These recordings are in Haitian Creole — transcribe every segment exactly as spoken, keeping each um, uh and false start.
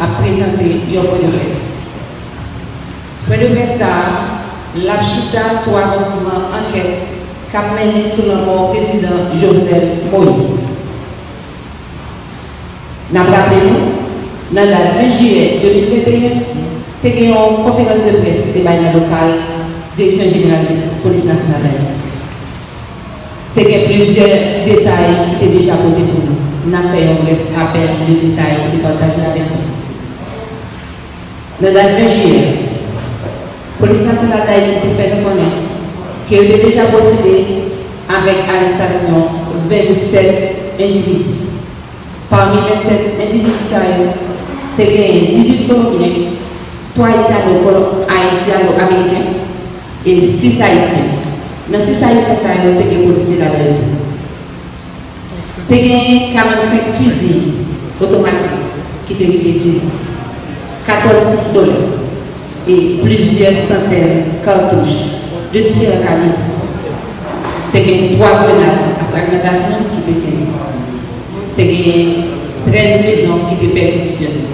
ap prezante yon pwen de près. Pwen de près sa a, l ap chita sou avansman ankèt k ap mennen sou lanmò prezidan Jovenel Moïse. N ap raple nou, nan dat ven jiyè de mil venteyen, te gen yon konferans de près ki te bay nan lokal Direksyon Jeneral de Polis Nasyonal d Ayiti. Te gen plizyè detay ki te deja pote pou nou. N ap fè yon brèf rapèl de detay ki te pataje avèk nou. Nan dat ven jiyè, Polis Nasyonal d Ayiti te fè nou konnen ke yo te deja pwosede avèk arestasyon vennsèt endividi. Pami vennsèt endividi sa yo, te genyen dizuit Kolonbyen, twa Ayisyano-Kolon-, Ayisyano-Ameriken e sis Ayisyen. Nan sis Ayisyen sa yo, te gen polisye ladan yo tou. Te genyen karannsenk fizi otomatik ki te rive sezi, katòz pistolè e plizyè santèn katouch de diferan kalib. Te gen twa grenad a fragmantasyon ki te sezi. Te gen trèz mezon ki te pèkizisyone.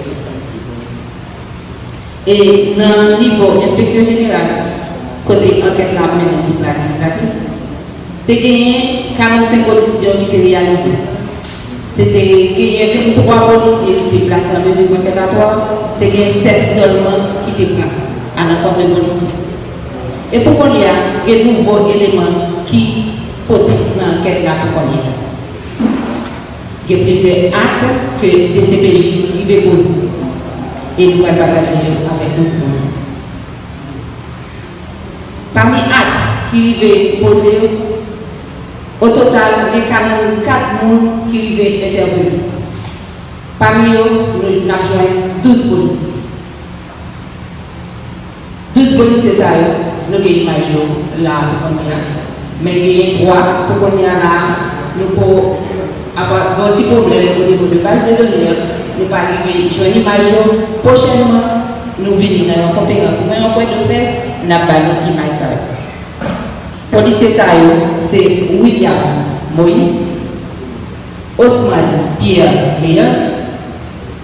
E nan nivo enspeksyon jeneral, kote ankèt la ap mennen sou plan administratif, te genyen karannsenk odisyon ki te reyalize. Te, te genyen venntwa polisye ki te plase an mezi konsèvatwa, te genyen sèt izòlman ki te pran alankont de polisye. E pou kounye a, gen nouvo eleman ki pote nan ankèt la pou kounye a. Gen plizyè ak ke D C P J rive poze e nou pral pataje yo avèk nou pou kounye a. Pami ak ki rive poze yo, o total, gen karannkat moun ki rive entèpele. Pami yo, nou, n ap jwenn douz polisye. Douz polisye sa yo, nou gen imaj yo la pou kounye a. Men genyen twa pou kounye a la, nou po, apa, gen yon ti pwoblèm o nivo de baz de done an, nou pa rive jwenn imaj yo. Pwochènman, nou vini nan yon konferans oubyen yon pwen de près, n ap ba nou imaj sa yo. Polisye sa yo, se Williams Moïse, Osmand Pierre Léandre,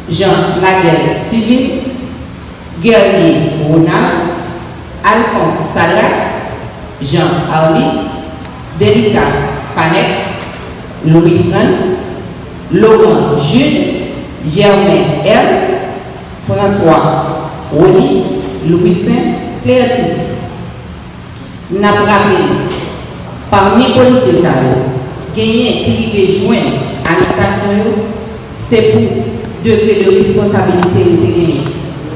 Jean Laguerre Civil, Guerrier Ronald, Alphonse Sadrac, Jean Arly, Delica Fanette, Louis Frantz, Laurent Jude, Germain Herve, François Rony, Louissaint Cléantis. N ap raple, pami polisye sa yo, genyen ki rive jwenn arestasyon yo, se pou degre de responsabilite yo te genyen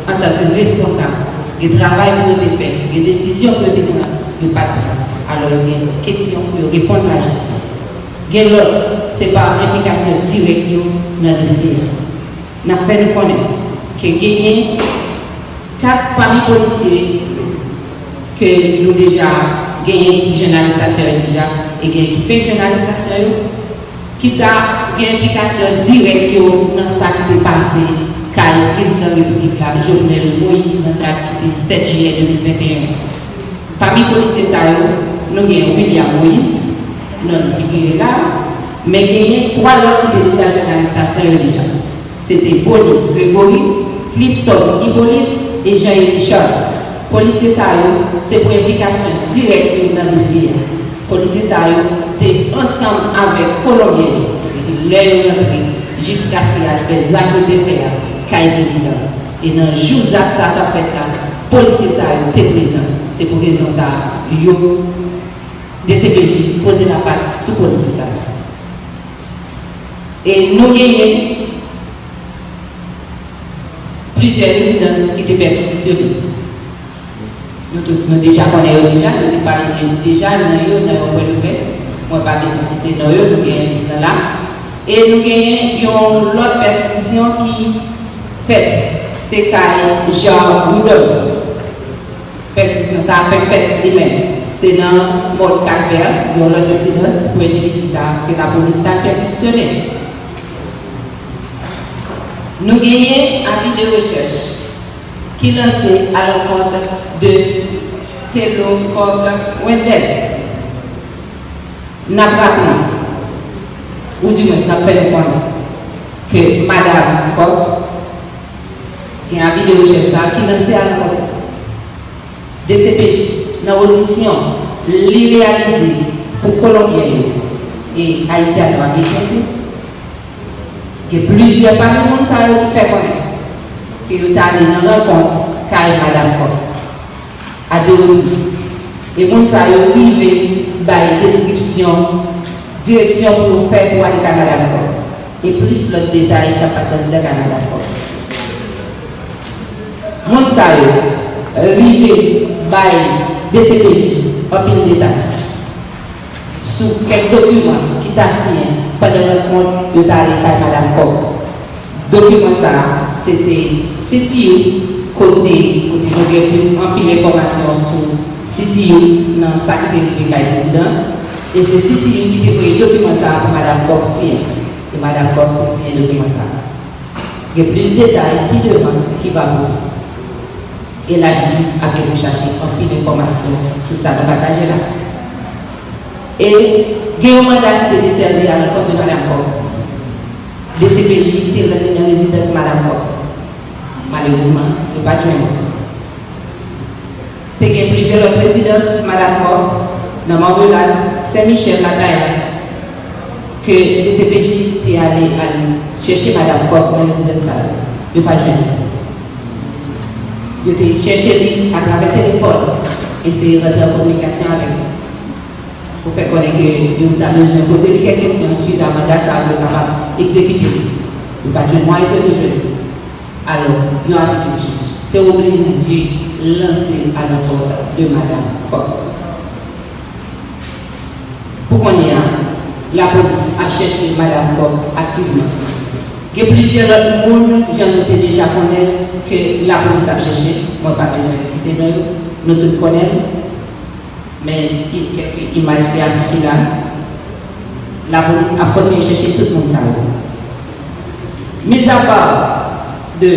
antanke responsab. Gen travay pou yo te fè, gen desizyon pou yo te pran, yo pa t pran. Alò, yo gen kesyon pou yo reponn lajistis. Gen lòt, se pa enplikasyon dirèk yo nan dosye a. N ap fè nou konnen ke genyen kat pami polisye ke nou deja genyen ki jwenn arestasyon yo deja, e genyen ki fenk jwenn arestasyon yo, ki ta gen enplikasyon dirèk yo nan sa ki te pase kay prezidan repiblik la, Jovenel Moïse, nan dat ki te sèt jiyè de mil venteyen. Pami polisye sa yo, nou gen William Moïse, non li figire la, men genyen twa lòt ki te deja jwenn arestasyon yo deja. Se te Bony Gregory, Clifton Hyppolite e Jean Élie Charles. Polisye sa yo, se pou enplikasyon dirèk yo nan dosye a. Polisye sa yo te ansanm avèk Kolonbyen yo depi lè yo rantre jiskaske y al fè zak yo te fè a kay prezidan an. E nan jou zak sa t ap fèt la, polisye sa yo te prezan. Se pou rezon sa a, yo, D C P J, poze lapat sou polisye sa yo. E nou genyen plizyè rezidans ki te pèkizisyone. Nou tout, nou deja konnen yo deja, nou te pale de yo deja, nan yo, nan yon pwen de près. Mwen pa bezwen site non yo, nou genyen lis lan la. E nou genyen yon lòt pèkizisyon ki fèt, se kay Jean Rudolph. Pèkizisyon sa a fèk fèt li menm. Se nan Mòn Kalvè, yon lòt rezidans pou endividi sa a ke lapolis t al pèkizisyone. Nou genyen avi de rechèch ki lanse alankont de Telo Coq Wendell. N ap raple, oudimwens n ap fè nou konnen, ke Madam Coq Gen avi de rechèch sa a ki lanse a nan D C P J, nan odisyon li reyalize pou Kolonbyen yo e Ayisyen ak Ayisyen tou. Gen plizyè pami moun sa yo ki fè konnen ke yo t ale nan rankont kay Madam Coq a de repriz. E moun sa yo rive bay deskripsyon, direksyon pou yo fè pou ale kay Madam Coq. E plis lòt detay k ap pase anndan kay Madam Coq. Moun sa yo rive bay D C P J anpil detay sou kèk dokiman ki ta siyen pandan rankont yo t ale kay Madam Coq. Dokiman sa a, se te C T U, kote, kote nou gen plis anpil enfòmasyon sou C T U nan sa ki te rive kay prezidan. E se C T U ki te voye dokiman sa a pou Madam Coq siyen. E Madam Coq te siyen dokiman sa a. Gen plis detay pi devan ki va monte. E lajistis ap gen pou chache anpil enfòmasyon sou sa nou pataje la. E gen yon manda ki te desèvi alankont de Madam Coq. D C P J te rann li nan rezidans Madam Coq. Malerezman, yo pa t jwenn li. Te gen plizyè lòt rezidans Madam Coq nan Marmelade, Sen Michèl, Lakayè, ke D C P J te ale al chèche Madam Coq nan rezidans sa yo. Yo pa t jwenn li. Yo te chèche li atravè telefòn, eseye rantre an kominikasyon avèk li pou fè konnen ke yo ta bezwen poze li kèk kesyon swit a manda sa a pou yo kapab egzekite li. Yo pa t jwenn mwayen pou yo te jwenn li. Alò, yon avi de rechèch te oblije lanse alankont de Madam Coq. Pou kounye a, lapolis ap chèche Madam Coq aktivman. Gen plizyè lòt moun, jan nou te deja konnen, ke lapolis ap chèche. Mwen pa bezwen site non yo, nou tout konnen l. Men, gen kèk imaj ki afiche la. Lapolis ap kontinye chèche tout moun sa yo. Mizapa de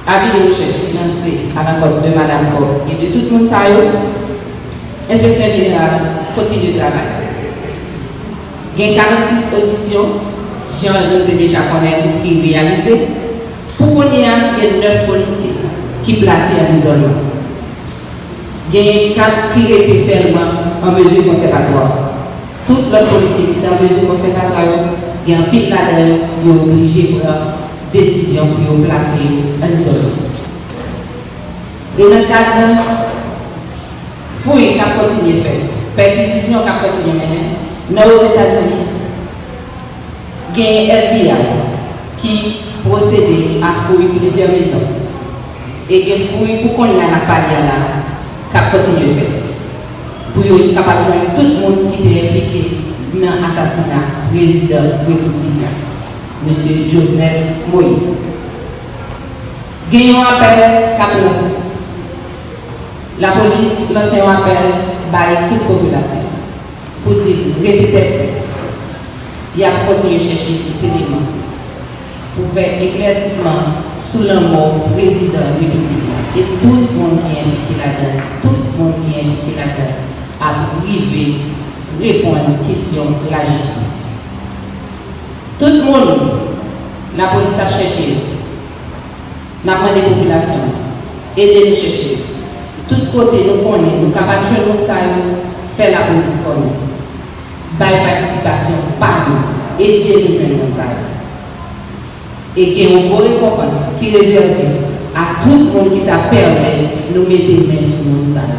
avi de rechèch ki lanse alankont de Madam Coq e de tout moun sa yo, Enspeksyon Jeneral kontinye travay. Gen karannsis odisyon, jan nou te deja konnen, ki reyalize. Pou kounye a, gen nèf polisye ki plase an izòlman. Gen kat ki rete sèlman an mezi konsèvatwa. Tout lòt polisye ki te an mezi konsèvatwa yo, gen anpil ladan yo, yo oblije pran desizyon pou yo plase yo an izòlman. E nan kad fouy k ap kontinye fèt, pèkizisyon k ap kontinye mennen nan Ozetazini, gen F B I ki pwosede a fouy plizyè mezon. E gen fouy pou kounye a n ap pale a la k ap kontinye fèt. Pou yo kapab jwenn tout moun ki te enplike nan asasina prezidan repiblik la, mesye Jovenel Moïse. Gen yon apèl k ap lanse. Lapolis lanse yon apèl bay tout popilasyon pou di l rete tèt frèt. Y ap kontinye chèche tout eleman pou fè eklèsisman sou lanmò prezidan repiblik la. E tout moun ki enplike ladan l, tout moun ki enplike ladan l ap rive reponn kesyon lajistis. Tout moun lapolis ap chèche yo. N ap mande popilasyon an, ede nou chèche yo. Tout kote nou konnen nou kapab jwenn moun sa yo, fè lapolis konnen. Bay patisipasyon pa nou, ede nou jwenn moun sa yo. E gen yon gwo rekonpans ki rezève a tout moun ki ta pèmèt nou mete men sou moun sa yo.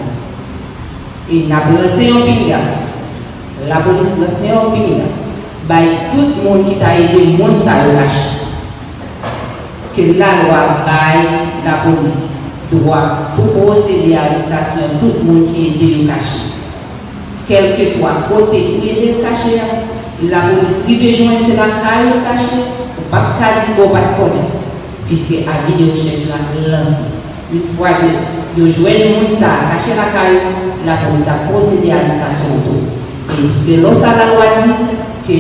E n ap lanse yon pinga, lapolis lanse yon pinga bay tout moun ki ta ede moun sa yo kache. Ke lalwa bay lapolis dwa pou pwosede arestasyon tout moun ki ede yo kache. Kèlkeswa kote pou ede yo kache a, lapolis rive jwenn se lakay yo kache, ou p ap ka di ke w pa t konnen, piske avi de rechèch la lanse. Yon fwa ke yo jwenn moun sa a kache lakay ou, lapolis ap pwosede arestasyon w tou. E selon sa lalwa di, ke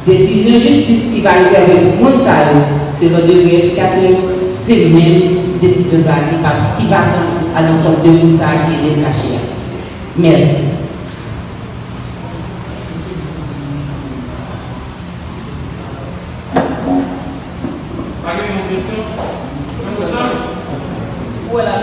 desizyon jistis ki va rezève pou moun sa yo, selon degre enplikasyon yo, se menm desizyon sa a ki va, ki va pran alankont de moun sa a ki ede l kache a. Mèsi. Pa gen moun kesyon? Ou wè la,